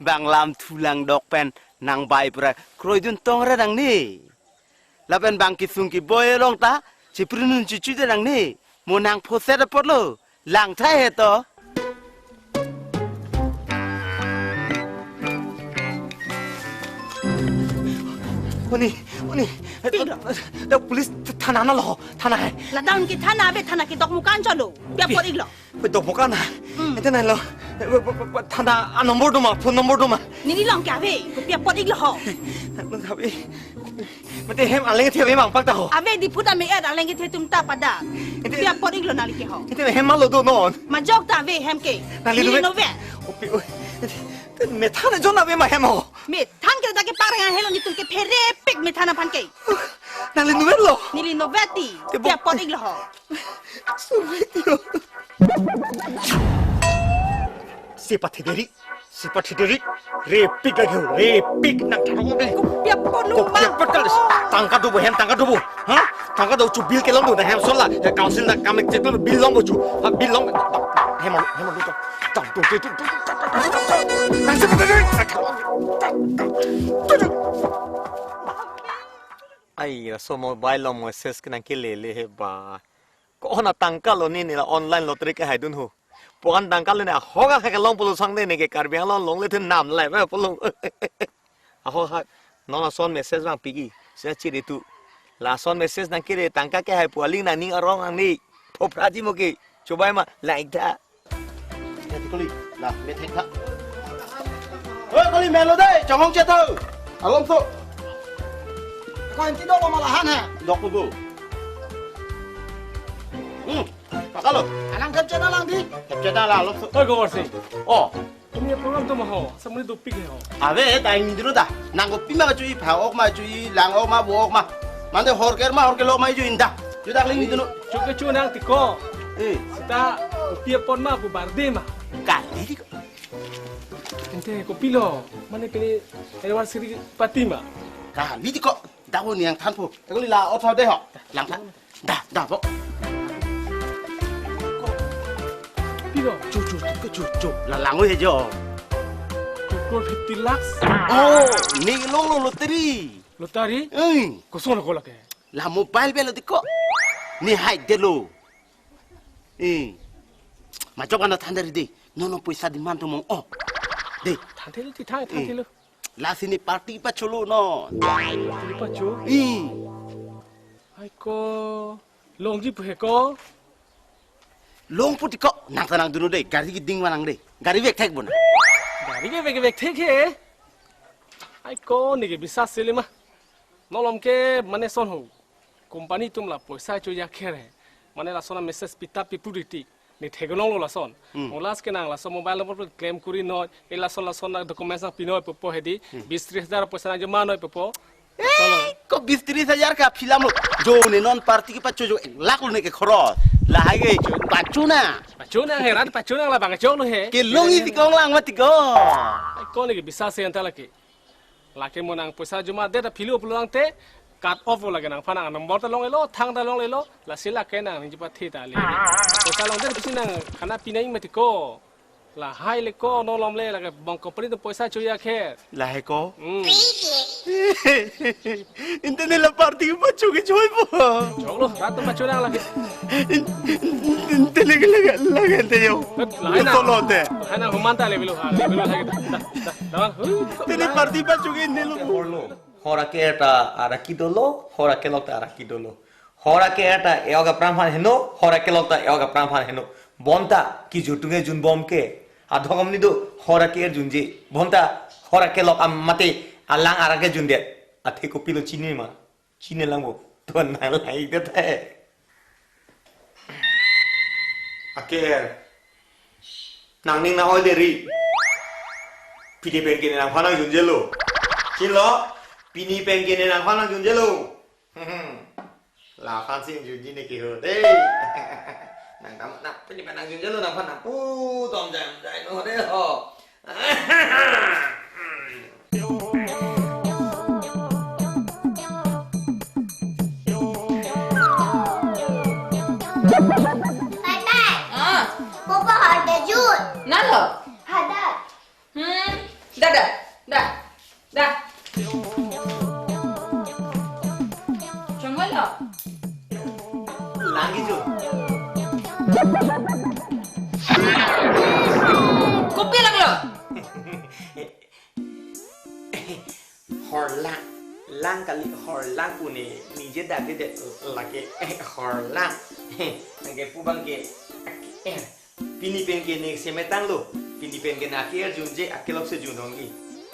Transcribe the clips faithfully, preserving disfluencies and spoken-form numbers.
Bang lam thu langdok pen nang bai pura kroidun tong ra nangne. Lapen bang kisung kiboi along ta chiprinun chuchu de nangne. Mo nang phoset apotlo. Langthai he to. Oni, oni. Pilo. Da police thana na lo, thana he. Ladak ke thana ave, thana ke dok mukan cholo. Pi apot iklo. Pi dok mukan na. Hmm. Ente nai lo. Thana a number do ma, phone number do ma. Neli long ke ave, pi apot iklo ho. Ave. Mate hem aleng the ave mangpak ta ho. Ave di phuta me er aleng the tum ta pada. Ente pi apot iklo nali ke ho. Ente hem malo do non. Majok ta ave hem ke. Nali neli nove. Nove. Opi, oi. Methan ajon ave ma hem ho. Methan ke dak ke pareng helo netum ke phere pik methan aphan ke. Nali nove lo. Neli nove ti. Te bo- Pi apot iklo ho. Sorry ti ho. Sepathederi, sepathederi. Repik lagi ho, repik nang tharong be. Kopi apot lo. Kopi mang apot kali. Tangka do bo hem, tangka do bo. Ha? Tangka do chu bill kelong do na hem sola. Ya council na kam ek check bill long bo chu. Ha bill long. Hem, hem do. Tang tu tu tu tu. Nang sepathederi. Ai, laso mobile along message ke nang kelele he ba. Ko-an atangka lo ne, ne la online lottery kehaidun ho. Puan tangka lo ne, ahok ahak kelong pulo sang ne, ne ke Karbi Anglong longle the nam le ba pulo. Ahok ahak, non lason message bang piki, sina chiri tu. Lason message nang kiri tangka kehai pu aling nang ning arong nangne. Phopra ji mo ke, chobai ma, like tha. Ya, ti koli, la, methek tha. Oi, koli, melo dei, chonghong chet ho. Alom so. Ko enti do ma lahan ha. Dok ko bo. Hmm, pakalo. Alang thep chet alang di. Thep chet alang, alom so. Oi, Gobor Sing. Oh. Ini program tu ma ho, samuni dopik he ho. Ave, ta ingdino da. Nang kopi ma kachu-i, pha-ok ma kachu-i, lang-ok ma, bo-ok ma. Mande horker ma, horker lo ma kachu-i da. Judak ling dino. Chuke chu nang ti ko. Eh. Sita kopi apot ma pu birthday ma. Kali ti ko. Ente kopilo, mane pini anniversary party ma. Kali ti ko. Dawo ni ang thanpo. Te koli la otho de ho. Lang tha. Da, da bo. Pilo. Chu chu chu chu chu. La lang he jo. Two crore fifty lakhs. Oh, ne long lo lottery. Lottery? Eh. Koson ko lake? La mobile belo ti ko. Ne hai de lo. Eh. Majok ano thandar de. Nono poisa demand to mong. Oh. De. Thandar ti thang thandar. Lasi ne party pacholo non. Party pacho? I. Ai ko longji pu he ko. Long pu ti ko nang ta nang dunu de gari keding manang de. Gari vek thek bona. Gari ke vek vek thek he. Ai ko ne ke bisas sele ma. Nolom ke mane son ho. Company atum la poisa cho ya kher he. Mane lason a message pita pipuri ti. Ne theklong lo lason. Hmm. Mo last ke nang lason mobile number claim kuri noi. E lason lason na documents nang pinoi popo hedi. Hmm. Bis tris hajar poisa nang joma noi popo. Eh, ko bis tris hajar ka philam lo. Jo ne non party ke pacho jo ek lakh lo ne ke khoros. Lahai ke pacho na. Pacho na he rat pacho na la bang chok lo he. Kelongji ti kong lang ma ti ko. Ko ne ke bisas se anta lake. Lake mo nang poisa joma det ta philo pulo nang te cut off lake nangphan nang number ta long elo, thang ta long elo, lasi lake nang ningje pathe ta le. Poisa long det pisi nang khana pinai ma ti ko. Lahai le ko nolom le lake bang company atum poisa cho ya kher. Lahai ko. Hmm. Ente ne la party pacho ke choi po. Chok lo, rat atum pacho nang lake. Ente lake lake lake ente yo. Lahai nang. Solo te. Lahai nang human ta le bilo ha, le bilo lake. Da, da, da. Tini party pacho ke ne lo. Hor lo. Hor ake-er ta araki dolo, hor akelok ta araki dolo. Hor ake-er ta e-ok apran aphan heno, hor akelok ta e-ok apran aphan heno. Bonta kejut atum ke junbom ke. Adhokom ni do hor ake-er junje. Bonta hor akelok am mate alang arak ke jundet. Athe kopilo chini ma. Chini lang bo. Ton nang lang ik det he. Ake-er. Nangning nang-oi deri. Pini pen ke ne nangphan nang junjelo. Chinlo. Pini pen ke ne nangphan nang junjelo. Laphan si junji ne ke ho de. Nang tam nang pini pen nang junjelo nangphan nang pu tom jam jai no de ho. Bye bye. Ah. Popo hor ke jut. Nalo. Hada. Kopi lang lo? Horlang. Lang kali, horlang pu ne, nije dak de lake horlang. Nangkepu abang ke, eh, pini pen ke ne semetang lo. Pini pen ke ne ake-er junje, akelok si junrong-i.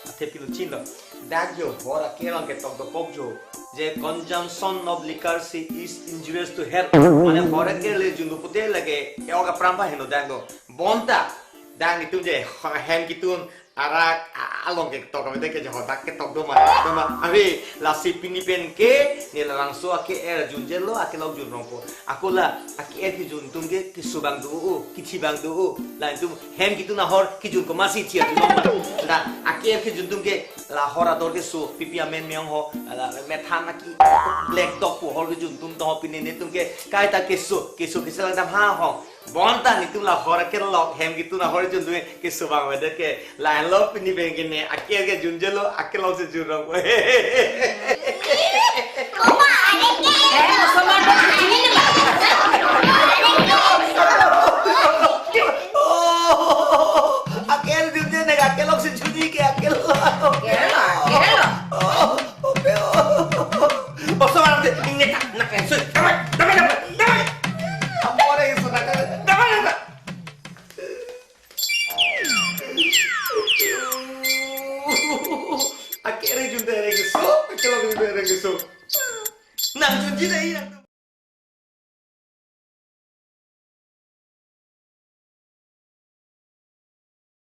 Athe pilo chinlo. Dak jo hor ake-er along ketok dopok jo. Je consumption of liquor si is injurious to health. Mane hor ake-er le junlo pute lake, e-ok apran paheno dak lo. Bonta, dak itum je, hem kitun, arak, a-, along ketok kami dak ke je hor dak ketok doma, doma. Ave, lasi pini pen ke, ne labangso ake-er junjelo, akelok junrongpo. Ako la, ake-er kejun atum ke, keso abang do-o, kithi abang do-o. La itum hem kitun ahor, kejun komatsi thi ajunlong ma. La, ake-er kejun atum ke, la hor ador keso, pipi amen me-ong ho, la methan aki, black dog pu hor kejun atum to ho pini netum ke, kaita keso, keso keselang dam ha ho. Bonta netum la hor akelok, hem kitun ahor junjun keso abang avedet ke. Lahenlo pini pen ke ne ake-er ke junjelo, akelok si junrong. Koma, are ke? Eh, osomar to kini